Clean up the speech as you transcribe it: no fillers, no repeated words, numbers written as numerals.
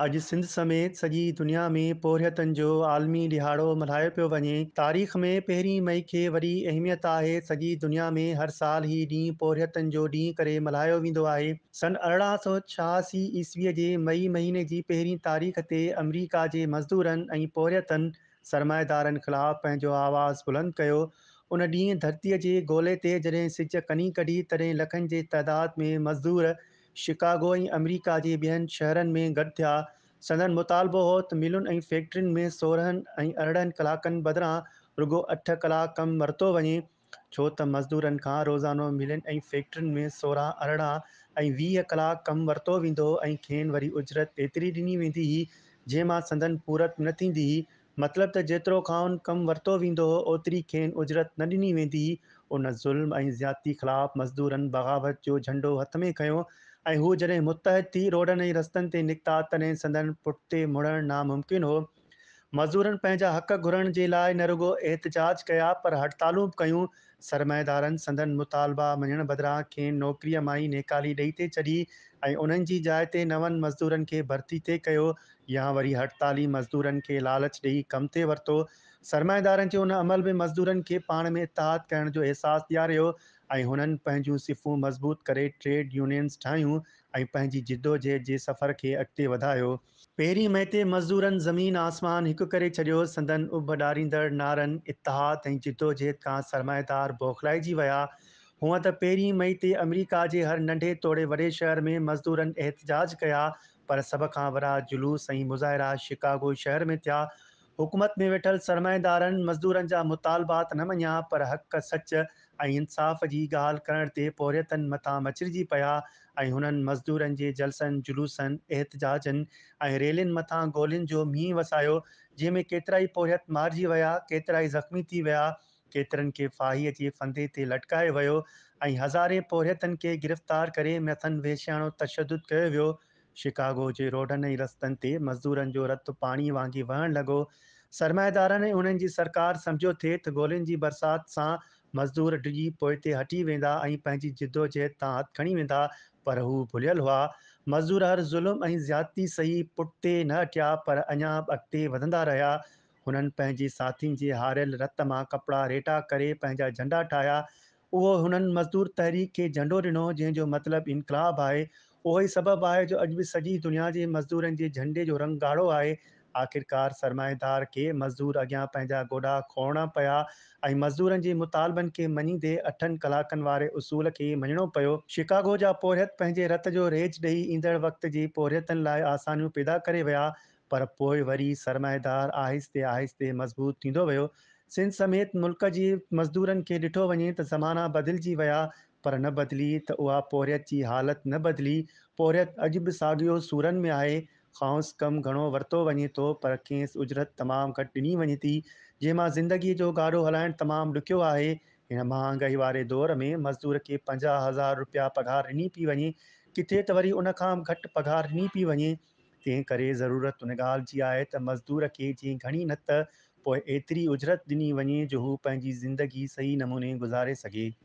اڄ سنڌ سميت سڄي دنيا ۾ پورهيتن جو عالمي ڏهاڙو ملهايو پيو وڃي. تاريخ ۾ پهرين مئي کي وڏي اهميت آهي. سڄي دنيا ۾ هر سال هي ڏينهن پورهيتن جو ڏينهن ڪري ملهايو ويندو آهي. سن 1886 عيسويء جي مئي مهيني جي پهرين تاريخ تي آمريڪا جي مزدورن ۽ پورهيتن سرمائيدارن خلاف پنهنجو آواز بلند ڪيو. ان ڏينهن ڌرتيء جي گولي تي جڏهن سج ڪني ڪڍي تڏهن لکن جي تعداد ۾ مزدور شڪاگو ۽ آمريڪا جي ٻين شهرن ۾ گڏ ٿيا. سندن مطالبو هو ته ملن ۽ فيڪٽرين ۾ 16 ۽ 18 ڪلاڪن بدران رڳو اٺ ڪلاڪ ڪم ورتو وڃي، ڇو ته مزدورن کان روزانو ملن ۽ فيڪٽرين ۾ 16، 18 ۽ 20 ڪلاڪ ڪم ورتو ويندو هو ۽ کين وري اجرت ايتري ڏني ويندي هئي، جنهن مان سندن پورت نه ٿيندي هئي. مطلب ته جيترو کانئن ڪم ورتو ويندو هو، اوتري کين اجرت نه ڏني ويندي هئي. ان ظلم ۽ زيادتي خلاف مزدورن بغاوت جو جهنڊو هٿ ۾ کنيو ۽ هو جڏهن متحد ٿي روڊن ۽ رستن تي نڪتا، تڏهن سندن پٺتي مڙڻ ناممڪن هو. مزدورن پنهنجا حق گهرڻ جي لاء نه رڳو احتجاج ڪيا، پر هڙتالون به ڪيون. سرمائيدارن سندن مطالبا مڃڻ بدران کين نوڪريء مان ئي نيڪالي ڏئي ٿي ڇڏي ۽ انهن جي جاء تي نون مزدورن کي ڀرتي ٿي ڪيو. يا وري هڙتالي مزدورن کي لالچ ڏئي ڪم تي ورتو. سرمائيدارن جي ان عمل به مزدورن کي پاڻ ۾ اتحاد ڪرڻ جو احساس ڏياريو ۽ هنن پنهنجون صفون مضبوط ڪري ٽريڊ يونينز ٺاهيون ۽ پنهنجي جدوجهد جي سفر کي اڳتي وڌايو. پهرين مئي تي مزدورن زمين آسمان هڪ ڪري ڇڏيو، سندن اڀ ڏاريندڙ نعرن، اتحاد ۽ جدوجهد کان سرمائيدار بوکلائجي ويا. هونء ته پهرين مئي تي آمريڪا جي هر ننڍي توڙي وڏي شهر ۾ مزدورن احتجاج ڪيا، پر سڀ کان وڏا جلوس ۽ مظاهرا شڪاگو شهر ۾ ٿيا. حڪومت ۾ ويٺل سرمائيدارن مزدورن جا مطالبا ته نه مڃيا پر حق، سچ ۽ انصاف جي ڳالهه ڪرڻ تي پورهيتن مٿان مچرجي پيا ۽ هنن مزدورن جي جلسن، جلوسن، احتجاجن ۽ ريلين مٿان گولين جو مينهن وسايو، جنهن ۾ ڪيترائي پورهيت مارجي ويا، ڪيترائي زخمي ٿي ويا، ڪيترن کي ڦاهيء جي ڦندي تي لٽڪايو ويو ۽ هزارين پورهيتن کي گرفتار ڪري مٿن وحشياڻو تشدد ڪيو ويو. شڪاگو جي روڊن ۽ رستن تي مزدورن جو رت پاڻي وانگي وهڻ لڳو. سرمائيدارن ۽ انهن جي سرڪار سمجهيو ٿي ته گولين جي برسات سان مزدور ڊڄي پوئتي هٽي ويندا ۽ پنهنجي جدوجهد تان هٿ کڻي ويندا پر هو ڀليل هئا. مزدور هر ظلم ۽ زيادتي سهي پٺتي نه هٽيا پر اڃا به اڳتي وڌندا رهيا. هنن پنهنجي ساٿين جي هاريل رت مان ڪپڙا ريٽا ڪري پنهنجا جهنڊا ٺاهيا. اهو هنن مزدور تحريڪ کي جهنڊو ڏنو، جنهن جو مطلب انقلاب آهي. اهو ئي سبب آهي جو اڄ به سڄي دنيا جي مزدورن جي جهنڊي جو رنگ ڳاڙهو آهي. آخرڪار سرمائيدار کي مزدور اڳيان پنهنجا گوڏا کوڙڻا پيا ۽ مزدورن جي مطالبن کي مڃيندي اٺن ڪلاڪن واري اصول کي مڃڻو پيو. شڪاگو جا پورهيت پنهنجي رت جو ريج ڏئي ايندڙ وقت جي پورهيتن لاء آسانيون پيدا ڪري ويا، پر پوء وري سرمائيدار آهستي آهستي مضبوط ٿيندو ويو. سنڌ سميت ملڪ جي مزدورن کي ڏٺو وڃي ته زمانا بدلجي ويا پر نه بدلي ته اها پورهيت جي حالت نه بدلي، پورهيت اڄ به ساڳيو سورن ۾ آهي، کانئس ڪم گهڻو ورتو وڃي ٿو پر کيس اجرت تمام گهٽ ڏني وڃي ٿي، جنهن مان زندگي جو گاڏو هلائڻ تمام ڏکيو آهي، هن مهانگائي واري دور ۾ مزدور کي 50,000 رپيا پگهار ڏني پئي وڃي، ڪٿي ته وري ان کان به گهٽ پگهار ڏني پئي وڃي، تنهن ڪري ضرورت ان ڳالهه جي آهي ته مزدور کي جي گهڻي نه ته پوء ايتري اجرت ڏني وڃي جو هو پنهنجي زندگي صحيح نموني گذاري سگهي.